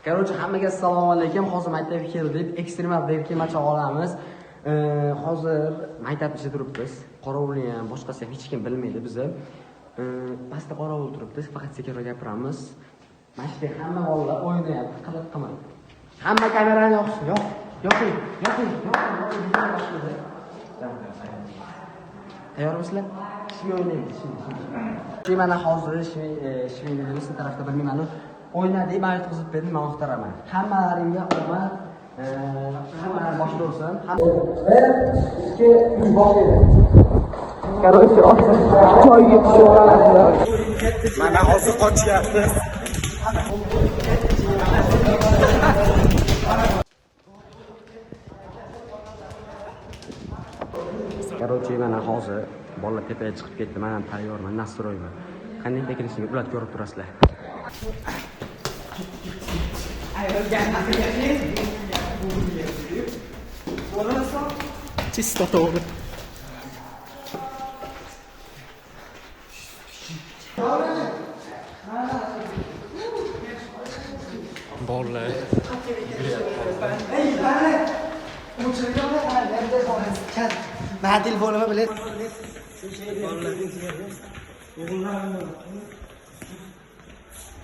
Короче, hammaga assalomu alaykum. Hozir maktabga keldik. Ekstremal berkinmacha olamiz. Hozir maktab ichida turibmiz. Qorovulni ham, boshqasi ham hech kim bilmaydi bizni. Pastda qorovul turibdi, faqat sekinroq gapiramiz. Mana shu yerda hamma bolalar o'ynayapti, qiliq qilmay. Hamma kamerani yoqsin, yo'q. Yoqing, yoqing, yoqing, yoqing. Tayyormisizlar? Shimi o'ynaymiz, shimi. Shu mana hozir shimi nima tarafda bilmayman. O'ynadik, men yutqizib berdim, men oqtaraman. Hammalaringga omad, hammalari boshida bo'lsin. 1 2 3 boshlaydi. Короче, joyga tushib olamiz. Mana hozir qochyapti. Короче, mana hozir bolalar tepaga chiqib ketdi. Men ham tayyorman, nastroyman. Qanday bekinishini ular ko'rib turasizlar. Чисто to'g'ri. Bolalar Ben telefonumu bile.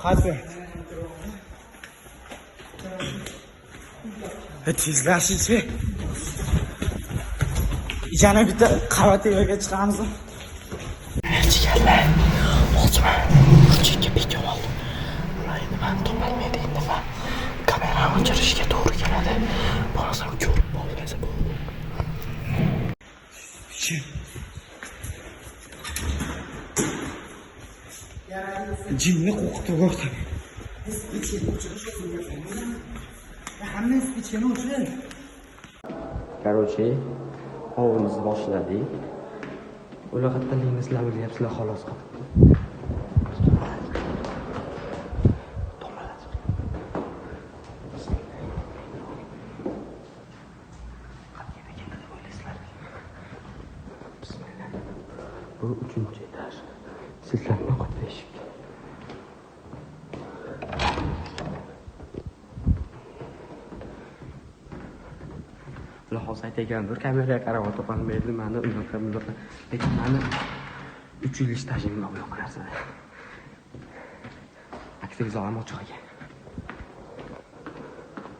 Qaysi? Tezlashchi. Yana bitta qavat tepaga chiqamiz. Jigarlar, hozir man burchakka bekam oldim. Ular endi mani topolmaydi endi va kamerani o'chirishga to'g'ri keladi. Bo'lmasam ko'rib bo'lmasa bo'ldi. Jinni qo'rqitib yubordi. Hamma spichkani o'chir. Короче, ovimizni boshladik. Ular qayerdaligini sizlar bilyapsizlar, xolos qotibdi. Bismillah. Bu 3-etaj. Sizlarni qo'yib eshik. Ular hozir aytgandir, kameraga qarab topolmaydi mani, unaqa bunaqa. Lekin mani 3 yil stajim bor bunaqa narsada. Aktiv zolim ochiq ekan.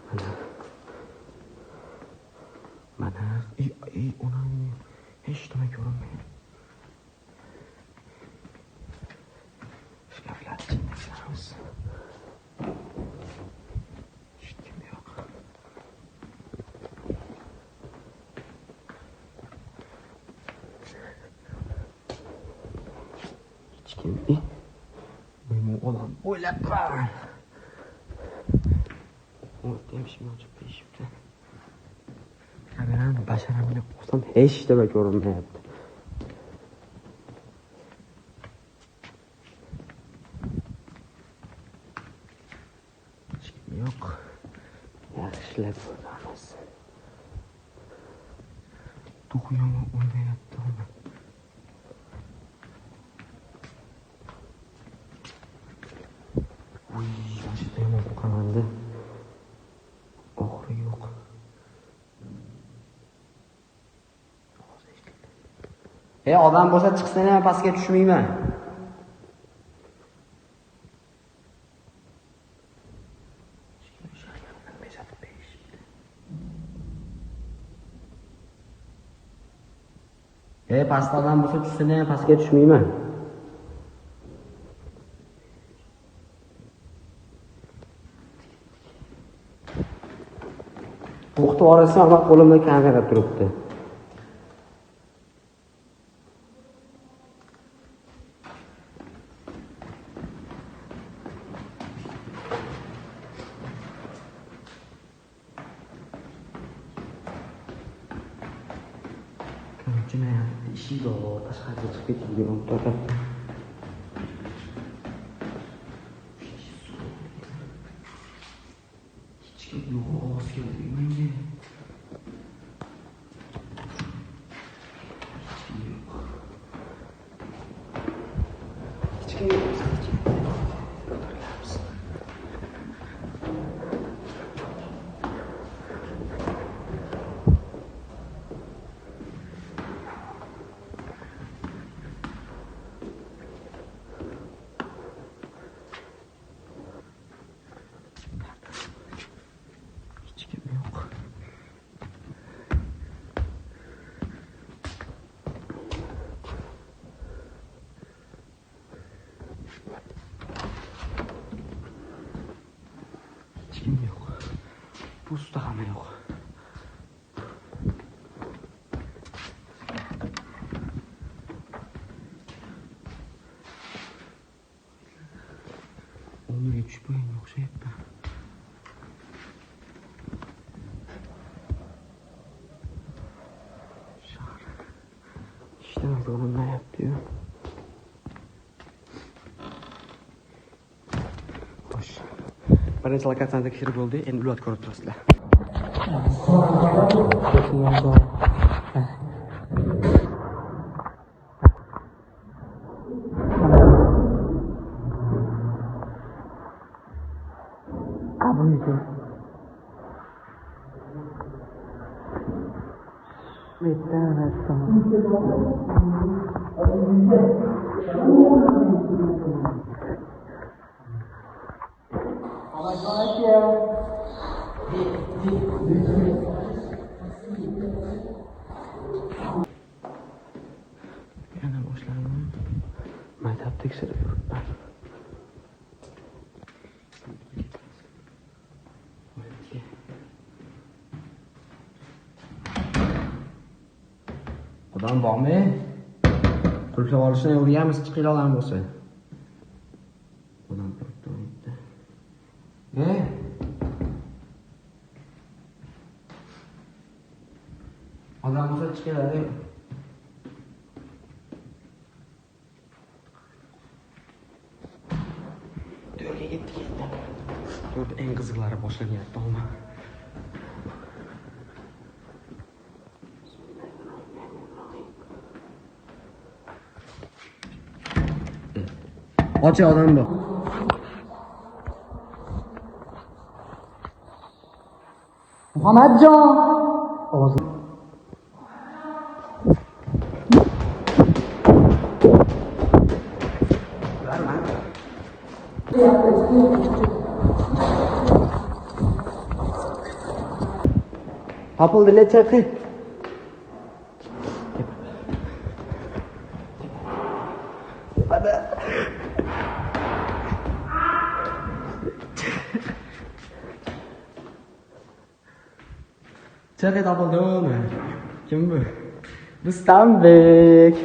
Mana. Mana, ey, onam, hech nima ko'rinmaydi. Shkaflar ichida tekshiramiz. Hech kim yo'q. Hech kim. Meni odam o'ylabman. O'tdim, ochib berishibdi. Kamerani basharamga qo'ysam hech nima ko'rinmayapti. Hech kim yo'q. Yaxshilab ko'ramiz. Duh yomon o'ynayapti uni. Uy, mana shu yerda yomon qo'rqamanda. Oxiri yo'q. Ey, odam bo'lsa chiqsin, ham pastga tushmayman. Ey, pastda odam bo'lsa tushsin, ham pastga tushmayman. Qo'rqitib yuborsam, ama qo'limda kamera turibdi. Короче, eshik bor, tashqariga chiqib ketadigan taraf. Hech kim yo'q, ovoz keldi menga. Hech kim yo'q. Hech kim yo'q. Ko'tarilamiz. Hech kim yo'q. Pusta hamma yo'q. O'rniga tushib qo'ygan o'xshayapti. Shahar. Hech nima ko'rinmayapti-yu. Xo'sh. Birinchi lokatsiyani tekshirib bo'ldik, endi ularni ko'rib turasizlar. Yana boshladim. Maktab tekshirib yuribman. Odam bormi? Qulflab olishni o'rganamiz, chiqinglar odam bo'lsa. Odam turibdi u yerda. Odam bo'lsa chiqinglar. To'rga ketdik endi. To'rda eng qiziqlari boshlanyapti, omma. Och odam bor. Muhammadjon. Ovoz. Topildi, necha qil. Tepada. Chiqi topildimi? Kim bu? Rustambek.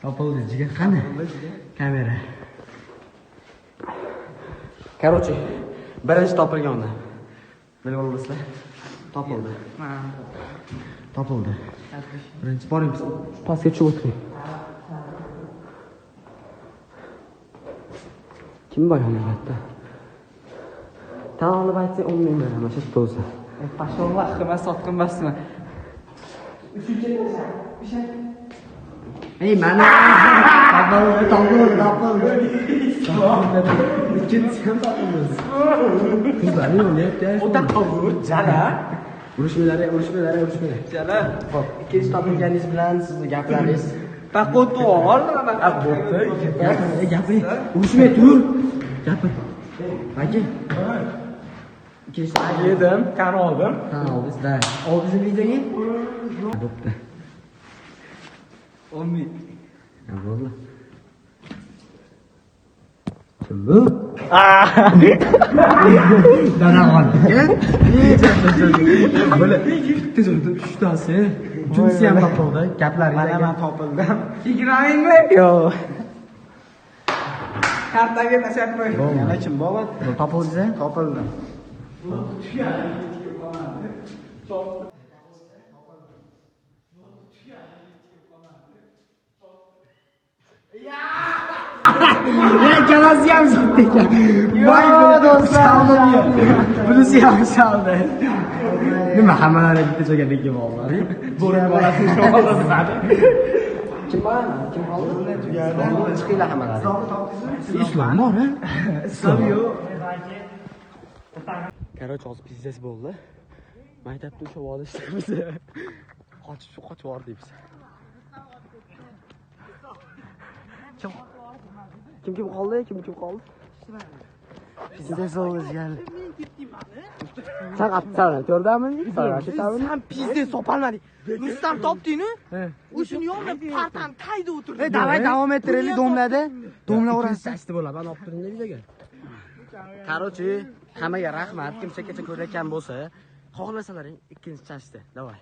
Topildi, jigar qani? Kamera. Короче, birinchi topilgan odam. Bilib olasizlar. Topildi. Topildi. Birinchi boring, pastga tushib o'tiring. Kim bor yonida? Tan olib aytsak 10 ming beraman, shu o'zi. Pashonlar emas, sotqin emasmi? Ey, mana topildi, topildi, topildi. Ikkinchisi ham topildi. Qizlarni o'ynayapti. O'ta qovur, jala. Urushmanglar, urushmanglar, urushmanglar. Jala. Xo'p, ikkinchi topilganingiz bilan sizni gaplaringiz. Baqo'tu oldi mana. Bo'pti. Gapiring. Urushmay tur. Gapir. Aka. Ikkinchi yedim, tan oldim. Tan oldingiz, da. Oldingizni videoga? Bo'pti. 10 ming. Ha, bo'ldi. Kim bu? Darag'on. Bo'la. Bitta joyda uchtasi. Uchinchisi ham topildi. Gaplaringiz. Mana men topildim. 20 mingmi? Yo'q. Kartaga tashlab qo'y. Yana kim bor? Topildingiz? Topildim. Ya ikkalasi ham sotdi ekan. Voy do'stlar, bunisi ham chaldi. Nima hammalari bitta joyga bekib oldi. Bo'ri bolasi oldi. Kim bor? Kim qoldi? Chiqinglar hammalari. Islom bor, ha? Islom yo'q. Короче, hozir pizdes bo'ldi. Maktabda ushlab olishdi bizni. Qochib, qochib yubordik biz. Kim kim qoldi? Kim kim qoldi? Pizdes bo'ldi jigarlar. Sen qatsan, to'rdami? Sen pizdes topolmading. Rustam topding-ku? O'shini yonida partam tayda o'tirdi. Ey, davay davom ettiraylik domlada. Domla o'rasida Sasti bo'ladi. Mana olib turinglar videoga. Короче, Hammaga rahmat. Kim chekkacha ko'rayotgan bo'lsa, xohlasalaring ikkinchi части. Давай.